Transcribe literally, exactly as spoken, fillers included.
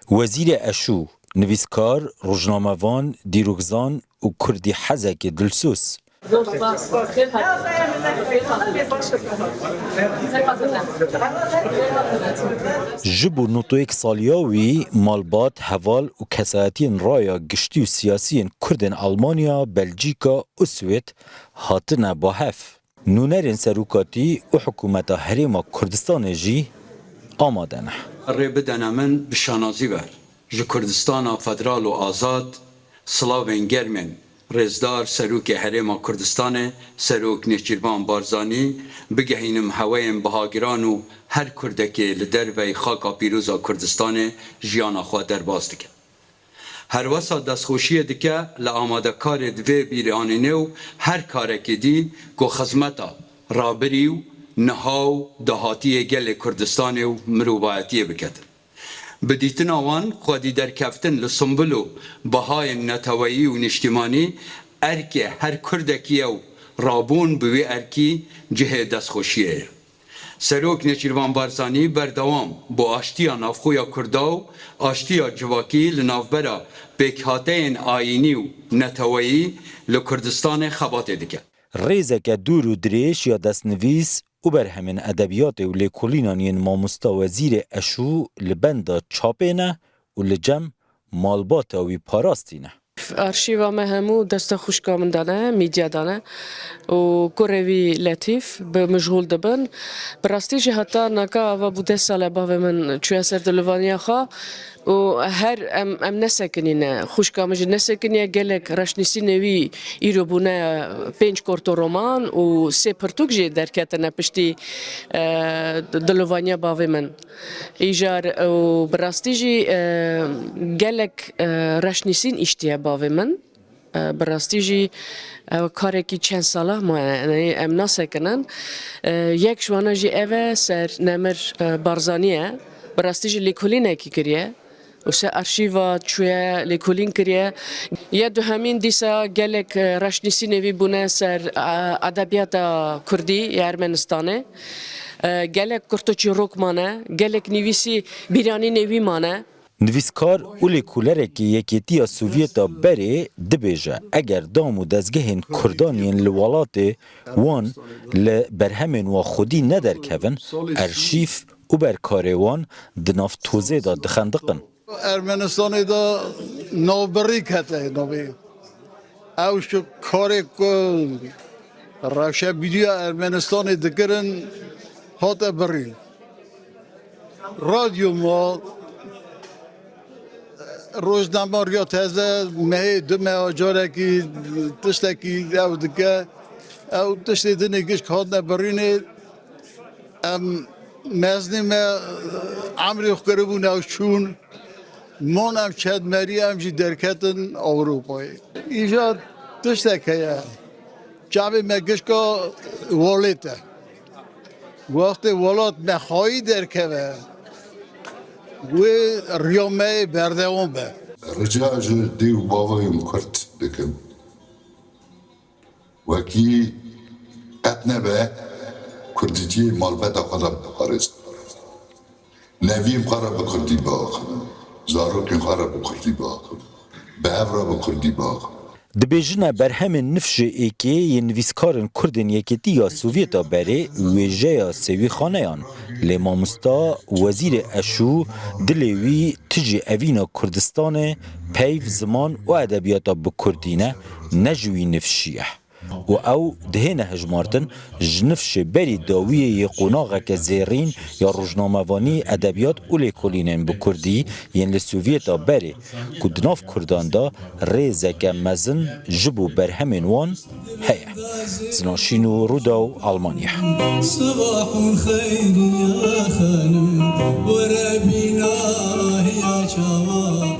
Wezîrê Eşû, nivîskar, rojnamevan, dîrokzan û kurdîhezekê dilsoz. Ji bo nod û yek saliya wî, malbat, heval û kesayetiyên raya giştî û siyasî yên Kurd ên Elmanya, Belcîka û Swêd hatine ba hev. Nûnerên serokatî û hikûmeta Herêma Kurdistanê jî amade ne. Rê bidene min bi şanazî ve ji Kurdistana Federal û Azad silavên germên Rêzdar Serokê Herêma Kurdistanê, Serok Nêçîrvan Barzanî, bigehînim heweyên bihagiran û her Kurdekê li derveyî xaka pîroz a Kurdistanê jiyana xwe derbas dike. Herwesa destxweşiyê dike li amadekarê di vê bîranînê û her karekê dî ku xizmeta rabirî û niha û dahatiyê gelê Kurdistanê û mirovayetiyê biketin. Bi dîtina wan, xwedî derkeftin li Simbul û bihayên neteweyî û niştîmanî erkê her Kurdekî ye û rabûn bi wî erkî cihê destxweşiyê ye. Serok Nêçîrvan Barzanî berdewam bo aştiya navxwe ya Kurda û aştiya civakî li navbera pêkhateyên ayînî û neteweyî li Kurdistanê xebatê dike. Rêzeke dûr û dirêj ya destnivîs û berhemên edebiyatê û lêkolînan yên mamosta Wezîrê Eşû li benda çapê ne û li cem malbata wî parastî ne. Arşîva me hemû desta xwişka min de ne, mîdya de ne û kurê wî Letîf bi mijhûl dibin. Bi rastî jî heta naka ava bû deh sal e bavê min çûye ser dilovaniya xwe û her em, em nesekinîne. Xwişka min jî nesekiniye, gelek reşnîsînê wî îro bûne pênc korto roman û sê pirtûk jî derketine piştî, e, dilovaniya bavê min. Îcar û bi rastî jî, e, gelek, e, reşnîsîn îştiye bavê min. E, bi rastî jî ew karekî çend sala maye, yanî em nasekinin. E, yek ji wana jî ev e, ser Nemir, e, Barzanî ye. Bi rastî jî lêkolînekî kiriye. Û ser arşîva çûye lêkolîn kiriye. Yê duhemîn dîsa gelek, e, reşnîsînê wî bûne ser, e, edebiyata kurdî ya Ermenistanê. E, gelek kurt û çîrok mane, gelek nivîsî bîranînê wî mane. Nivîskar û lêkolerekî Yekêtiya Sovyeta berê dibêje, eger dam û dezgehên kurdan yên li welatê wan li berhemên wan xwedî nederkevin, arşîv û berkarê wan di nav tozê de dixendiqin. Ermenistanê de navbirî kete navê. Ew ji karê ku rewşenbîriya Ermenistanê dikirin hate birîn. Radyo ma, rojname Riya Teze, mehê du meha carekî tiştekî ew dike. Ew tiştê dinê gişk hatine birînê. Em mezinê me emrê xwe kiribûn ew çûn. Mon em çed merî em jî derketin Ewropayê. Îja tiştek heye. Çavê me gişka welêt e. Wextê welat me xwayî derkeve, wê riya me yê berdewam be. Rica ji dê û bavayên Kurd dikim. Wekî qet nebe kurdîtiyê malbeta xwe de biparêzin. Neviyên xwe re bi kurdî biaxivin. Zarokên xwe re bi kurdî biaxivin. Bi hev re bi kurdî biaxivin. Dibêjine berhemên nifşê êkê yên nivîskarên kurd ên Yekêtî ya Sovyeta berê wêjeya Sêwî Xaneyan. Lê mamosta Wezîrê Eşû dilê wî tijî evîna Kurdistanê peyv, ziman û edebiyata bi kurdî ne, ne ji wî nifşî ye. Û ew dihêne hejmartin ji nifşê berî dawiyê yê qonaxeke zêrîn ya rojnamevanî, edebiyat û lêkolînên bi kurdî yên li Sovyeta berê ku di nav kurdan de rêzeke mezin ji bo berhemên wan heye. Zinan Şîno, Rûdaw, Almanya. Sibahun xeyr ya xanim, were bîna ya çawa.